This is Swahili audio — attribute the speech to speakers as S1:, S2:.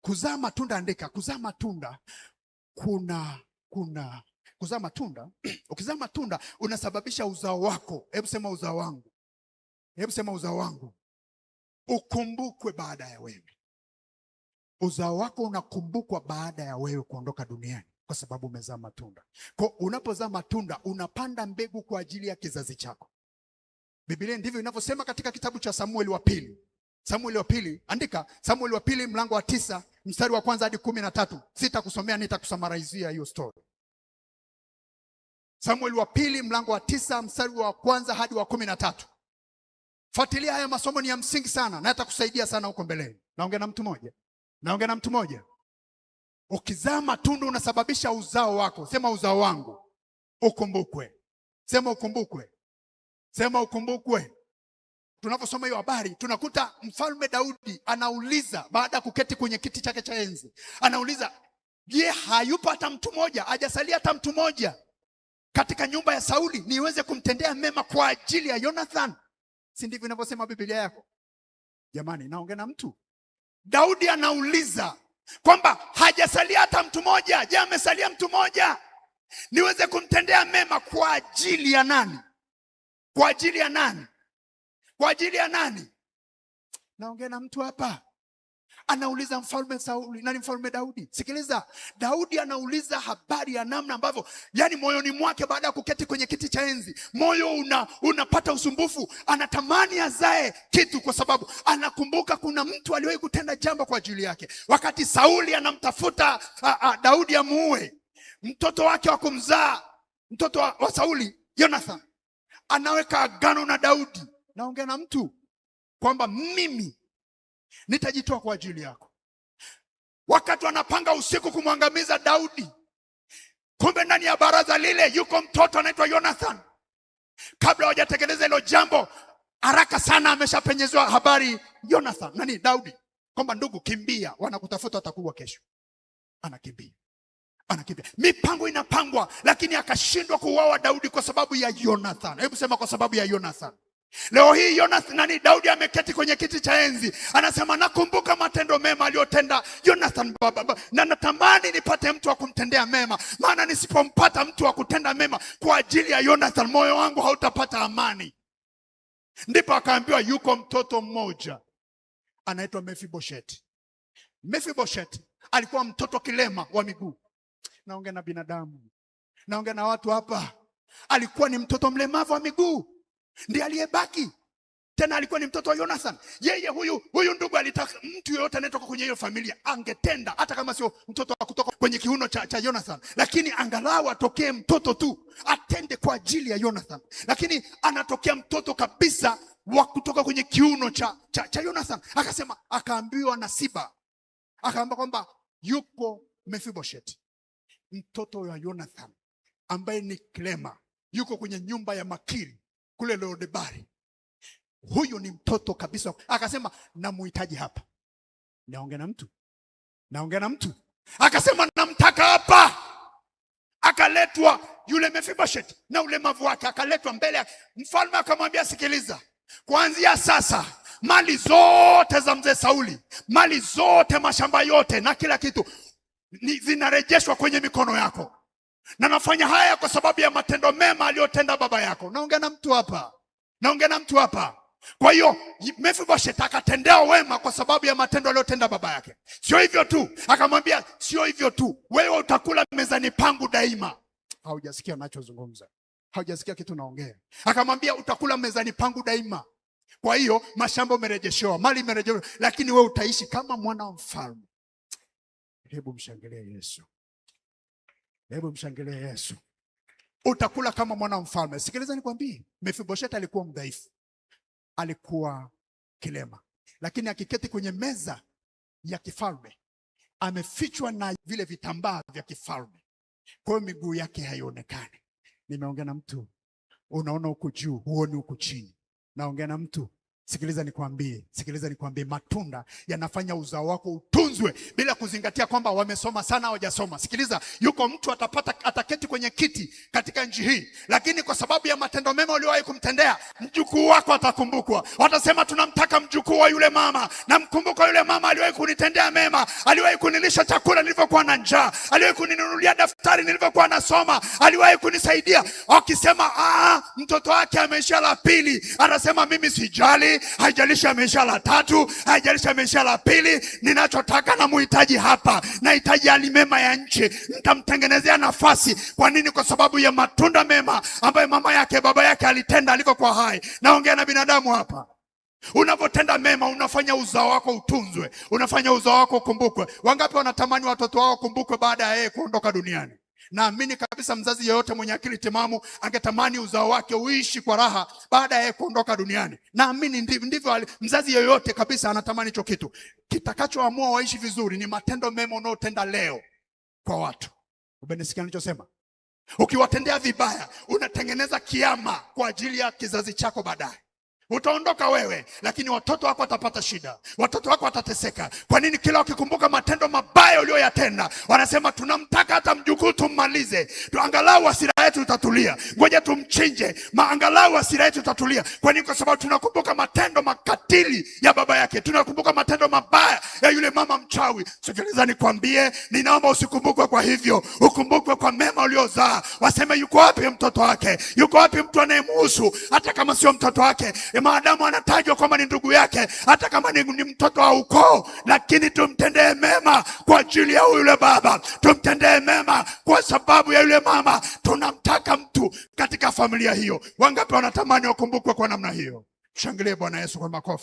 S1: Kuzaa matunda, andika, kuzaa matunda kuna kuzaa matunda ukizaa matunda unasababisha uzao wako. Hebu sema uzao wangu. Hebu sema uzao wangu ukumbukwe baada ya wewe. Uzao wako unakumbukwa baada ya wewe kuondoka duniani kwa sababu umezaa matunda. Kwa unapozaa matunda unapanda mbegu kwa ajili ya kizazi chako. Biblia ndivyo inavyosema katika kitabu cha Samueli wa pili. Samueli wa pili, andika Samueli wa pili mlango wa 9 mstari wa 1 hadi 13. Sitakusomea, nitakusummarizia hiyo story. Samueli wa pili mlango wa 9 mstari wa 1 hadi wa 13. Fuatilia haya masomo, ni ya msingi sana na yatakusaidia sana huko mbeleni. Naongea na mtu mmoja. Naongea na mtu mmoja. Ukizaa matunda unasababisha uzao wako. Sema uzao wangu ukumbukwe. Sema ukumbukwe. Sema ukumbukwe. Tunaposoma hiyo habari tunakuta mfalme Daudi anauliza baada ya kuketi kwenye kiti chake cha enzi. Anauliza, je, hayupo hata mtu mmoja, hajasalia hata mtu mmoja katika nyumba ya Sauli niweze kumtendea mema kwa ajili ya Jonathan? Si ndivyo inavyosema Biblia yako? Jamani, naongea na mtu. Daudi anauliza kwamba hajasalia hata mtu mmoja, je, amesalia mtu mmoja niweze kumtendea mema kwa ajili ya nani? Kwa ajili ya nani? Kwa ajili ya nani? Naongea na mtu hapa. Anauliza mfalme Sauli, nani mfalme Daudi? Sikiliza, Daudi anauliza habari ya namna ambavyo, yani moyoni mwake baada ya kuketi kwenye kiti cha enzi, moyo unapata usumbufu, anatamani azae kitu kwa sababu anakumbuka kuna mtu aliwahi kutenda jambo kwa ajili yake. Wakati Sauli anamtafuta Daudi amuue, mtoto wake wa kumzaa, mtoto wa Sauli, Jonathan, anaweka agano na Daudi. Naongea na mtu kwamba mimi nitajitoa kwa ajili yako. Wakati wanapanga usiku kumwangamiza Daudi, kumbe ndani ya baraza lile yuko mtoto anaitwa Jonathan. Kabla hawajatekeleza hilo jambo, haraka sana ameshapenyezwa habari Jonathan, nani Daudi, kwamba ndugu kimbia, wanakutafuta watakuua kesho. Anakimbia. Anakimbia. Mipango inapangwa, lakini akashindwa kuuawa Daudi kwa sababu ya Jonathan. Hebu sema kwa sababu ya Jonathan. Leo hii Jonathan, nani Daudi ameketi kwenye kiti cha enzi, anasema nakumbuka matendo mema aliyotenda Jonathan baba, na natamani nipate mtu wa kumtendea mema, maana nisipompata mtu wa kutenda mema kwa ajili ya Jonathan moyo wangu hautapata amani. Ndipo akaambiwa yuko mtoto mmoja anaitwa Mephibosheth. Mephibosheth alikuwa mtoto kilema wa miguu. Naongea na binadamu, naongea na watu hapa. Alikuwa ni mtoto mlemavu wa miguu, ndiye aliyebaki. Tena alikuwa ni mtoto wa Jonathan. Yeye huyu ndugu alitaka mtu yeyote anayetoka kwenye hiyo familia angetenda, hata kama sio mtoto wa kutoka kwenye kiuno cha Jonathan, lakini angalau atokee mtoto tu atende kwa ajili ya Jonathan. Lakini anatokea mtoto kabisa wa kutoka kwenye kiuno cha Jonathan. Akasema, akaambiwa na Siba, akaamba kwamba yuko Mephibosheth, mtoto wa Jonathan ambaye ni kilema, yuko kwenye nyumba ya Makiri kule Lodebari. Huyu ni mtoto kabisa. Akasema namuhitaji hapa. Naongea na mtu. Naongea na mtu. Akasema namtaka hapa. Akaletwa yule Mephibosheth na ulemavu wake, akaletwa mbele. Mfalme akamwambia sikiliza, kuanzia sasa mali zote za mzee Sauli, mali zote, mashamba yote na kila kitu zinarejeshwa kwenye mikono yako. Na nafanya haya kwa sababu ya matendo mema aliyotenda baba yako. Naongea na mtu hapa. Naongea na mtu hapa. Kwa hiyo Mephibosheth akatendea wema kwa sababu ya matendo aliyotenda baba yake. Sio hivyo tu, akamwambia sio hivyo tu, wewe utakula mezani pangu daima. Haujasikia ninachozungumza. Haujasikia kitu naongea. Akamwambia utakula mezani pangu daima. Kwa hiyo mashamba umerejeshewa, mali imerejeshewa, lakini wewe utaishi kama mwana wa mfalme. Hebu mshangilie Yesu. Hebu mshangilie Yesu. Utakula kama mwana wa mfalme. Sikiliza nikwambie, Mephibosheth alikuwa mdhaifu. Alikuwa kilema. Lakini akiketi kwenye meza ya kifalme, amefichwa na vile vitambaa vya kifalme. Kwa hiyo miguu yake haionekani. Nimeongea na mtu. Unaona huku juu, huoni huku chini. Naongea na mtu. Sikiliza nikwambie, sikiliza nikwambie, matunda yanafanya uzao wako utunzwe. utunzwe bila kuzingatia kwamba wamesoma sana au hawajasoma. Sikiliza, yuko mtu atapata, ataketi kwenye kiti katika nchi hii, lakini kwa sababu ya matendo mema uliyowahi kumtendea, mjukuu wako atakumbukwa. Watasema tunamtaka mjukuu wa yule mama, namkumbuka yule mama aliwahi kunitendea mema, aliwahi kunilisha chakula nilivyokuwa na njaa, aliwahi kuninunulia daftari nilivyokuwa nasoma, aliwahi kunisaidia. Wakisema mtoto wake ameisha la pili, anasema mimi sijali, haijalishi ameisha la tatu, haijalishi ameisha la pili, ninachotaka na muhitaji hapa, nahitaji hali mema ya nchi, nitamtengenezea nafasi. Kwa nini? Kwa sababu ya matunda mema ambayo mama yake baba yake alitenda alivyokuwa hai. Naongea na binadamu hapa. Unapotenda mema unafanya uzao wako utunzwe, unafanya uzao wako ukumbukwe. Wangapi wanatamani watoto wao wakumbukwe baada ya yeye kuondoka duniani? Naamini kabisa mzazi yeyote mwenye akili timamu angetamani uzao wake uishi kwa raha baada ya yeye kuondoka duniani. Naamini ndivyo mzazi yeyote kabisa anatamani hicho kitu. Kitakachoamua waishi vizuri ni matendo mema unaotenda leo kwa watu. Umenisikia nilichosema? Ukiwatendea vibaya unatengeneza kiama kwa ajili ya kizazi chako baadaye. Utaondoka wewe, lakini watoto wako watapata shida, watoto wako watateseka. Kwa nini? Kila wakikumbuka matendo mabaya uliyoyatenda wanasema tunamtaka hata mjukuu tummalize, angalau hasira yetu itatulia, ngoja tumchinje, angalau hasira yetu itatulia. Kwa nini? Kwa sababu tunakumbuka matendo makatili ya baba yake, tunakumbuka matendo mabaya ya yule mama mchawi. Sikiliza nikwambie, ninaomba usikumbukwe kwa hivyo, ukumbukwe kwa mema uliozaa. Waseme yuko wapi mtoto wake, yuko wapi mtu anayemuhusu, hata kama sio mtoto wake, maadamu anatajwa kwamba ni ndugu yake, hata kama ni mtoto wa ukoo, lakini tumtendee mema kwa ajili ya yule baba, tumtendee mema kwa sababu ya yule mama. Tunamtaka mtu katika familia hiyo. Wangapi wanatamani wakumbukwe kwa namna hiyo? Shangilie Bwana Yesu kwa makofi.